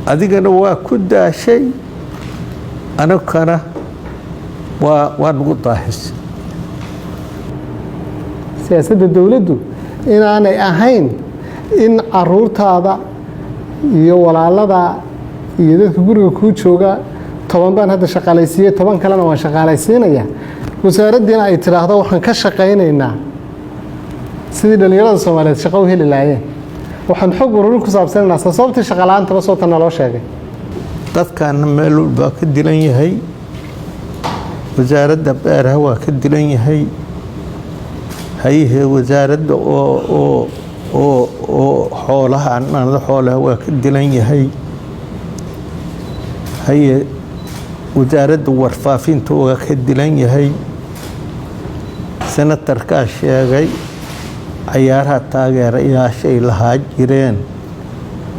Adigana waa ku daashay, anagana waa nagu daahis. Siyaasadda dowladdu inaanay ahayn in caruurtaada iyo walaalada iyo dadka guriga kuu jooga 10 baan hadda shaqaalaysiiyey, 10 kalena waan shaqaalaysiinaya, wasaaraddiina ay tidhaahdo waxaan ka shaqaynaynaa sidii dhallinyarada Soomaaliyeed shaqo u heli lahaayeen, waxaan xog ururin ku saabsanaynaa sababtii shaqala-aantaba soota naloo sheegay. Dadkaana meel walbaa ka dilan yahay. Wasaaradda beeraha waa ka dilan yahay, hayihee wasaaradda oo xoolaha, xanaanada xoolaha waa ka dilan yahay, haye wasaaradda warfaafinta waa ka dilan yahay. Senatarkaa sheegay cayaaraha taageerayaashay lahaa jireen,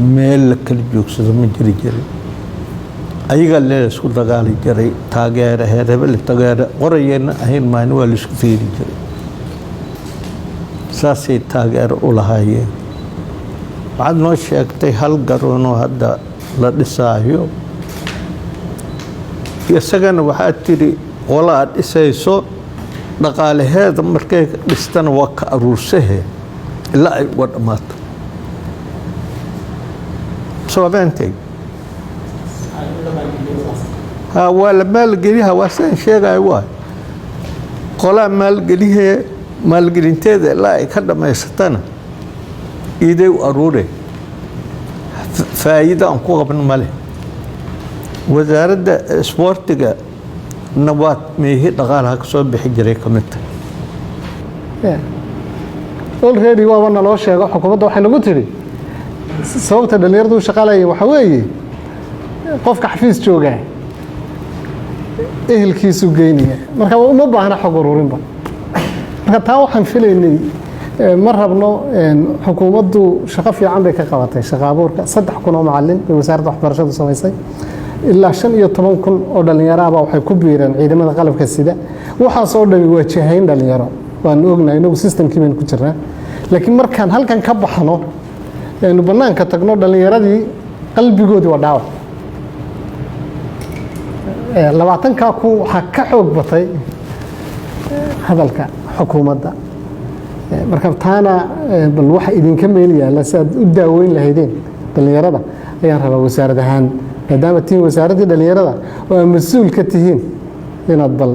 meel la kala joogsado ma jiri jirin. Ayagaa lee isku dagaali jiray, taageere heer hebel taageere qorayeenna ahayn maalin waa laisku feeri jiray. Saasay taageero u lahaayeen. Waxaad noo sheegtay hal garoonoo hadda la dhisaayo, isagana waxaad tidhi qolaa dhisayso, dhaqaalaheeda markay dhistana waa ka aruursahe ilaa ay uga dhammaato. Soobeentay ha waa la maalgeliha, waa sidaan sheegayo, waay qolaa maalgelihee, maalgelinteeda ilaa ay ka dhammaysatana iiday u aruure, faa'iido aan ku qabno male. Wasaaradda isboortiga na waa meehi dhaqaalaha ka soo bixi jiray ka mid tahay. Already waaba naloo sheego, xukuumadda waxay nagu tidhi sababta dhallinyaradu u shaqaalaya waxaa weeye qofka xafiis joogaa ehelkiisuu geynaya, marka uma baahna xog ururinba. Marka taa waxaan filaynay, ma rabno. Xukuumaddu shaqo fiican bay ka qabatay shaqa abuurka. 3000 oo macalin bay wasaaradda waxbarashadu samaysay, ilaa 15,000 oo dhallinyaro waxay ku biireen ciidamada qalabka sida. Waxaasoo dhami waa jihayn dhalinyaro, waanu ognahay, inagu systemkii baynu ku jirnaa. Laakiin markaan halkan ka baxno, aynu bannaanka tagno, dhallinyaradii qalbigoodii waa dhaawac. 20,000 waxaa ka xoog batay hadalka xukuumadda. Marka taana bal waxa idinka meel yaalla si aad u daaweyn lahaydeen dhallinyarada ayaan rabaa wasaarad ahaan, maadaama tihiin wasaaraddii dhallinyarada oo aad mas-uul ka tihiin, inaad bal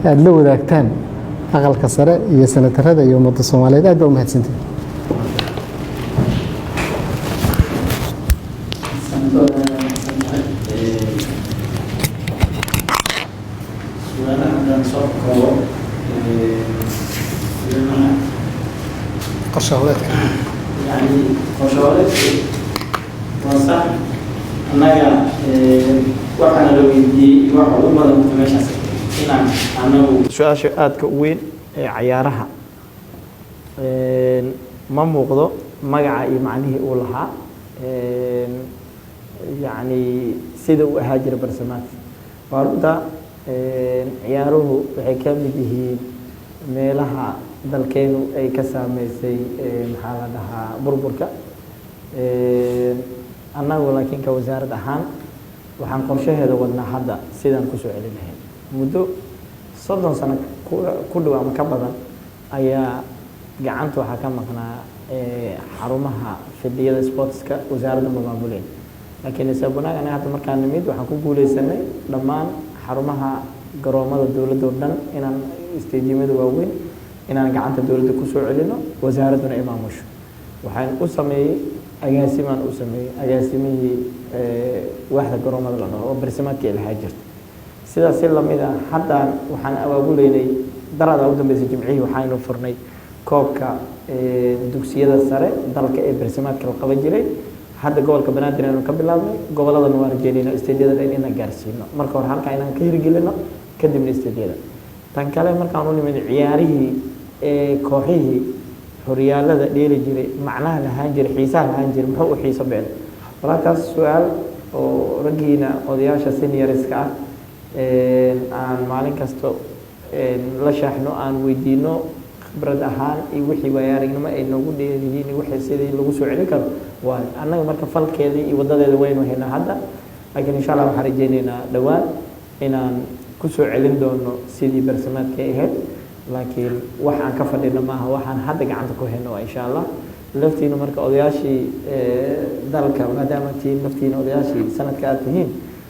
aada la wadaagtaan aqalka sare iyo senatarada iyo ummadda Soomaaliyeed. Aad baa u mahadsantihin. Su'aalaha haddaan soo koobo, Qorshe howleedka. Yani qorshe howleedku waa sax. Annaga waxaana la weydiiyey waxa ugu badan meeshaas inaan anagu su-aasha aadka u weyn ee cayaaraha ma muuqdo magaca iyo macnihii uu lahaa, yacni sida uu ahaa jira barsamaadka. Waa runta, ciyaaruhu waxay ka mid yihiin meelaha dalkeenu ay ka saameysay, maxaa la dhahaa, burburka. Annagu laakiin ka wasaarad ahaan waxaan qorshaheeda wadnaa hadda sidaan kusoo celin lahayn. Muddo 30 sano ku dhow ama ka badan ayaa gacanta waxaa ka maqnaa xarumaha fidhiyada sportska, wasaaradda ma maamuleen. Laakiin nasiib wanaag, anaga hadda markaan nimid waxaan ku guuleysanay dhammaan xarumaha garoomada dowladda oo dhan, inaan stadiumyada waaweyn inaan gacanta dowladda kusoo celino, wasaaradduna ay maamusho. Waxaan u sameeyey agaasimaan u sameeyey, agaasimihii waaxda garoomada la dhaho oo barsimaadka ay lahaa jirta. Sidaas si lamid ah haddaan waxaan abaabuleynay darada u dambeysay, Jimcihii waxaynu furnay koobka dugsiyada sare dalka ee barsimaadka la qaban jiray. Hadda gobolka Banaadir aynu ka bilaabnay, gobolladana waa rajeynayna stadiyada dhan inaan gaarsiino. Marka hore halkaa inaan ka hirgelino, kadibna stadiyada tan kale. Markaan u nimid ciyaarihii ee kooxihii horyaalada dheeli jiray, macnaha lahaan jiray, xiisaha lahaan jiray, muxuu u xiiso beel? Walaalkaas su-aal oo raggiina odayaasha seniorska ah aan maalin kasta la shaaxno, aan weydiino khibrad ahaan iyo wixii waayo aragnimo ay noogu dheeryihiin iyo wixii sidii lagu soo celin karo. Waa annaga marka falkeedii iyo wadadeeda waynu haynaa hadda, laakiin insha Allah waxaan rajaynaynaa dhowaan inaan kusoo celin doono sidii bersamaadka ay ahayd. Laakiin wax aan ka fadhino maaha, waxaan hadda gacanta ku hayno waa insha Allah. Laftiina marka odayaashii dalka, maadaama tiin laftiina odayaashii sanadka aad tihiin.